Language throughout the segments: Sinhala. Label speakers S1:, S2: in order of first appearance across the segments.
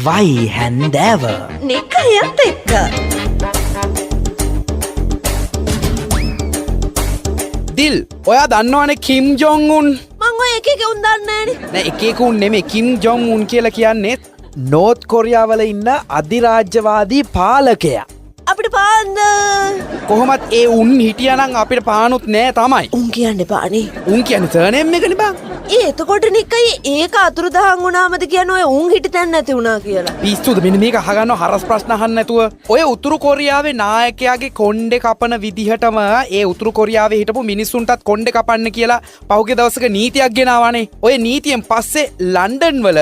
S1: වයි හැන්දෑව.
S2: නිකයත් එක්ක.
S3: දිල්, ඔයා දන්නවනේ කිම් ජොං උන්.
S2: මං ඔය එක එක උන් දන්නේ නෑනේ.
S3: නෑ, එක එක උන් නෙමෙයි. කිම් ජොං උන් කියලා කියන්නේ
S1: නෝත් කොරියාවල ඉන්න අධිරාජ්‍යවාදී පාලකයා.
S2: අපිට පාන්ද?
S3: කොහොමත් ඒ උන් හිටියානම් අපිට පානුත් නෑ තමයි.
S2: උන් කියන්න එපානේ.
S3: උන් කියන්නේ සර්නේම් එකනේ බං.
S2: ඒ එතකොට නිකයි ඒක අතුරුදහන් වුණාමද කියන්නේ ඔය උන් හිටි තැන් නැති වුණා කියලා.
S3: පිස්සුද? මෙන්න මේක අහගන්නව හරස් ප්‍රශ්න අහන්න නැතුව. ඔය උතුරු කොරියාවේ නායකයාගේ කොණ්ඩේ කපන විදිහටම ඒ උතුරු කොරියාවේ හිටපු මිනිස්සුන්ටත් කොණ්ඩේ කපන්න කියලා පහුගිය දවසක නීතියක් ගෙනාවානේ. ඔය නීතියෙන් පස්සේ ලන්ඩන් වල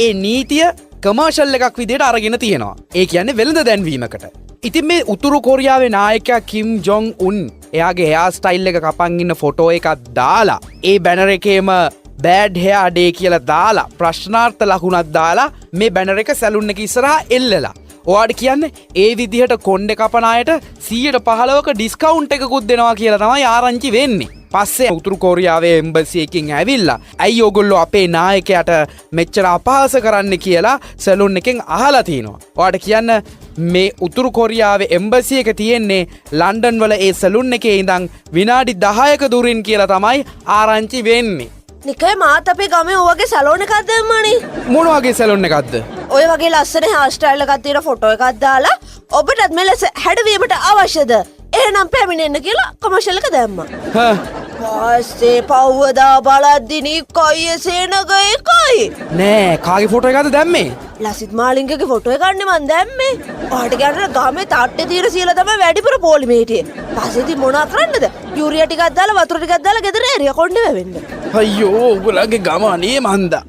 S3: ඒ නීතිය කමර්ෂල් එකක් විදිහට අරගෙන තියෙනවා. ඒ කියන්නේ වෙළඳ දැන්වීමකට. ඉතින් මේ උතුරු කොරියාවේ නායකයා කිම් ජොං උන් එයාගේ හෙයා ස්ටයිල් එක කපන් ඉන්න ෆොටෝ එකක් දාලා ඒ බැනර් එකේම බෑඩ් හෙයා ඩේ කියලා දාලා ප්‍රශ්නාර්ථ ලකුණක් දාලා මේ බැනර් එක සැලුන් එක ඉස්සරහා එල්ලලා. ඔයාට කියන්නේ ඒ විදිහට කොණ්ඩේ කපන අයට 115ක ඩිස්කවුන්ට් එකකුත් දෙනවා කියලා තමයි ආරංචි වෙන්නේ. පස්සේ උතුරු කොරියාවේ එම්බසි එකකින් ඇවිල්ලා ඇයි ඔයගොල්ලෝ අපේ නායකයාට මෙච්චර අපහාස කරන්න කියලා සැලුන් එකෙන් අහලා තිනවා. ඔයාට කියන්න මේ උතුරු කොරියාවේ එම්බසි එක තියෙන්නේ ලන්ඩන් වල ඒ සැලුන් එකේ ඉඳන් විනාඩි 10ක දුරින් කියලා තමයි ආරංචි වෙන්නේ.
S2: නිකයි මාත් අපේ ගමේ ඔය වගේ සැලෝන් එකක් දැම්මනේ.
S3: මොන වගේ සැලුන් එකක්ද?
S2: ඔය වගේ ලස්සන හෙයාර් ස්ටයිල් එකක් තියෙන ෆොටෝ එකක් දාලා ඔබටත් මෙලෙස හැඩවීමට අවශ්‍යද? එහෙනම් පැමිණෙන්න කියලා කමර්ෂල් එක දැම්මා. පස්සේ පව්වදා බලද්දි නිකයි සෙනග එකයි.
S3: නෑ, කාගේ ෆොටෝ එකක්ද දැම්මේ?
S2: ලසිත් මාලිංගගේ ෆොටෝ එකක් නේ මං දැම්මේ. ඔයාට කියන්න ගමේ තට්ටේ තියෙන සියලා තමයි වැඩිපුර පොලිමේ හිටියේ. පස්සේ ඉතින් මොනා කරන්නද? යූරියා ටිකක් දාලා වතුර ටිකක් දාලා ගෙදර ඇරියා කොණ්ඩේ වැවෙන්න.
S3: අයියෝ, ඔයගොල්ලන්ගේ ගම අනේ මන්දා.